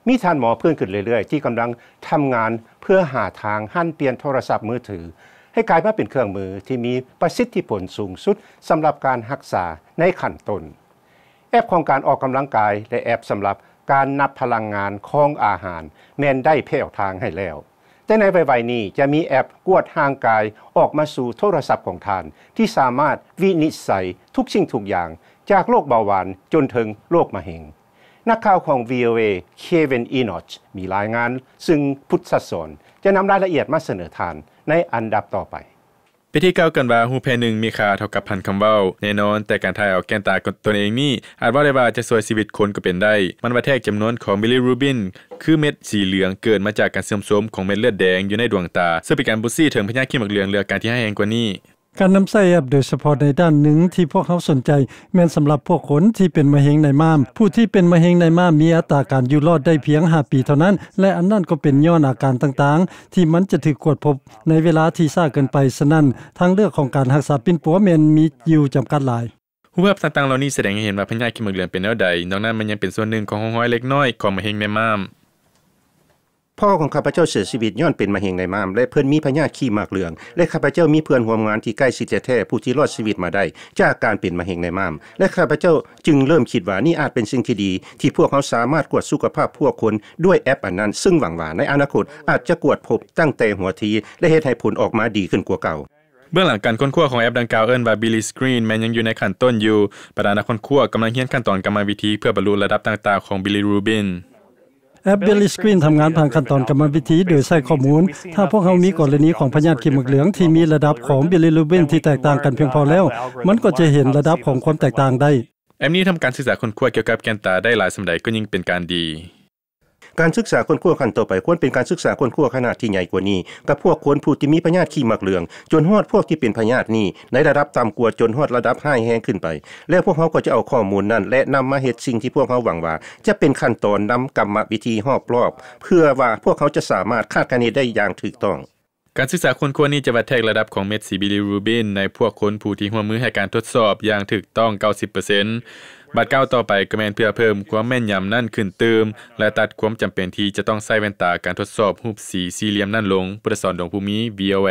ມີທ່ານໝໍເພີ່ມຂຶ້ນເລື້ອຍໆ ທີ່ກຳລັງທຳງານເພື່ອຫາທາງຫັນປ່ຽນໂທລະສັບມືຖື ໃຫ້ກາຍມາເປັນເຄື່ອງມືທີ່ມີປະສິດທິຜົນສູງສຸດສຳລັບການຮັກສາໃນຂັ້ນຕົ້ນ. ແອັບຂອງການອອກກຳລັງກາຍ ແລະ ແອັບສຳລັບການນັບພະລັງງານຂອງອາຫານ ແມ່ນໄດ້ແພ່ທາງໃຫ້ແລ້ວ. ແຕ່ໃນໄວໆນີ້ຈະມີແອັບກວດຮ່າງກາຍອອກມາສູ່ໂທລະສັບຂອງທ່ານ ທີ່ສາມາດວິນິດໄສທຸກສິ່ງທຸກຢ່າງ ຈາກໂລກເບົາຫວານຈົນເຖິງໂລກມະເຮັງ. ນັກຂ່າວຂອງ VOA Kevin Enoch ມີລາຍງານ ຊຶ່ງພຸດຊະສອນຈະນຳລາຍລະອຽດມາສະເໜີທ່ານໃນອັນດັບຕໍ່ໄປ. ເປັນທີ່ກ່າວກັນວ່າ ຮູບແຜ່ໜຶ່ງມີຄ່າເທົ່າກັບພັນຄຳເວົ້າ. ແນ່ນອນ, ແຕ່ການຖ່າຍເອົາແກ່ນຕາຕົນເອງນີ້ ອາດເວົ້າໄດ້ວ່າຈະຊ່ວຍຊີວິດຄົນກໍເປັນໄດ້. ມັນວ່າແທກຈຳນວນຂອງ bilirubin ຄືເມັດສີເຫຼືອງ ເກີດມາຈາກການເສື່ອມໂຊມຂອງເມັດເລືອດແດງຢູ່ໃນດວງຕາ, ເຊິ່ງເປັນການບົ່ງຊີ້ເຖິງພະຍາດຂີ້ໝາກເຫຼືອງເລືອການທີ່ຮ້າຍແຮງກວ່ານີ້. ການນຳໃຊ້ແອັບໂດຍສະເພາະໃນດ້ານໜຶ່ງທີ່ພວກເຮົາສົນໃຈ ແມ່ນສຳລັບພວກຄົນທີ່ເປັນມະເຮັງໃນມ້າມ. ຜູ້ທີ່ເປັນມະເຮັງໃນມ້າມມີອັດຕາການຢູ່ລອດໄດ້ພຽງຫ້າປີເທົ່ານັ້ນ ແລະ ອັນນັ້ນກໍເປັນຍ້ອນອາການຕ່າງໆ ທີ່ມັນຈະຖືກກວດພົບໃນເວລາທີ່ຊ້າເກີນໄປ. ສະນັ້ນ, ທາງເລືອກຂອງການຮັກສາປິ່ນປົວແມ່ນມີຢູ່ຈຳກັດຫຼາຍ. ຮູບພາບຕ່າງໆເຫຼົ່ານີ້ສະແດງໃຫ້ເຫັນວ່າພະຍາດຂີ້ໝາກເຫຼືອງເປັນແນວໃດ. ນອກນັ້ນ, ມັນຍັງເປັນສ່ວນໜຶ່ງຂອງຮ່ອງຮອຍເລັກນ້ອຍຂອງມະເຮັງໃນມ້າມ. ພໍ່ຂອງຂ້າພະເຈົ້າເສຍຊີວິດຍ້ອນເປັນມະເຮັງໃນມ້າມ ແລະ ເພິ່ນມີພະຍາດຂີ້ໝາກເຫຼືອງ ແລະ ຂ້າພະເຈົ້າມີເພື່ອນຮ່ວມງານທີ່ໃກ້ຊິດແທ້ໆ ຜູ້ທີ່ລອດຊີວິດມາໄດ້ຈາກການເປັນມະເຮັງໃນມ້າມ ແລະ ຂ້າພະເຈົ້າຈຶ່ງເລີ່ມຄິດວ່ານີ້ອາດເປັນສິ່ງທີ່ດີ ທີ່ພວກເຮົາສາມາດກວດສຸຂະພາບພວກຄົນດ້ວຍແອັບອັນນັ້ນ, ຊຶ່ງຫວັງວ່າໃນອະນາຄົດອາດຈະກວດພົບຕັ້ງແຕ່ຫົວທີ ແລະ ເຮັດໃຫ້ຜົນອອກມາດີຂຶ້ນກວ່າເກົ່າ. ເບື້ອງຫຼັງການຄົ້ນຄວ້າຂອງແອັບດັ່ງກ່າວເອີ້ນວ່າ Billy Screen ແມ່ນຍັງຢູ່ໃນຂັ້ນຕົ້ນຢູ່. ບັນດານັກຄົ້ນຄວ້າກຳລັງຮຽນຂັ້ນຕອນກຳມະວິທີເພື່ອບັນລຸລະດັບຕ່າງໆຂອງ bilirubin. ແອັບ Billy Screen ທຳງານຜ່ານຂັ້ນຕອນກຳມະວິທີໂດຍໃຊ້ຂໍ້ມູນ. ຖ້າພວກເຮົາມີກໍລະນີຂອງພະຍາດຂີ້ໝາກເຫຼືອງທີ່ມີລະດັບຂອງ bilirubin ທີ່ແຕກຕ່າງກັນພຽງພໍແລ້ວ, ມັນກໍຈະເຫັນລະດັບຂອງຄວາມແຕກຕ່າງໄດ້. ແອັບນີ້ທຳການສຶກສາຄົ້ນຄວ້າກ່ຽວກັບແກ່ນຕາໄດ້ຫຼາຍສ່ຳໃດກໍຍິ່ງເປັນການດີ. ການສຶກສາຄົ້ນຄວ້າຂັ້ນຕໍ່ໄປຄວນເປັນການສຶກສາຄົ້ນຄວ້າຂະໜາດທີ່ໃຫຍ່ກວ່ານີ້ ກັບພວກຄົນຜູ້ທີ່ມີພະຍາດຂີ້ໝາກເຫຼືອງ ຈົນຮອດພວກທີ່ເປັນພະຍາດນີ້ໃນລະດັບຕ່ຳກວ່າ ຈົນຮອດລະດັບຮ້າຍແຮງຂຶ້ນໄປ ແລ້ວພວກເຮົາກໍຈະເອົາຂໍ້ມູນນັ້ນ ແລະ ນຳມາເຮັດສິ່ງທີ່ພວກເຮົາຫວັງວ່າຈະເປັນຂັ້ນຕອນນຳກຳມະວິທີຮອບລອບ ເພື່ອວ່າພວກເຮົາຈະສາມາດຄາດຄະເນໄດ້ຢ່າງຖືກຕ້ອງ. ການສຶກສາຄົ້ນຄວ້ານີ້ຈະວັດແທກລະດັບຂອງເມັດສີ bilirubin ໃນພວກຄົນຜູ້ທີ່ຮ່ວມມືໃຫ້ການທົດສອບຢ່າງຖືກຕ້ອງ ເກົ້າສິບເປີເຊັນ. ບາດກ້າວຕໍ່ໄປກໍແມ່ນເພື່ອເພີ່ມຄວາມແມ່ນຍຳນັ້ນຂຶ້ນຕື່ມ ແລະ ຕັດຄວາມຈຳເປັນທີ່ຈະຕ້ອງໃຊ້ແວ່ນຕາການທົດສອບຮູບສີສີ່ຫຼ່ຽມນັ້ນລົງ. ພຸດທະສອນ ດວງພູມີ VOA.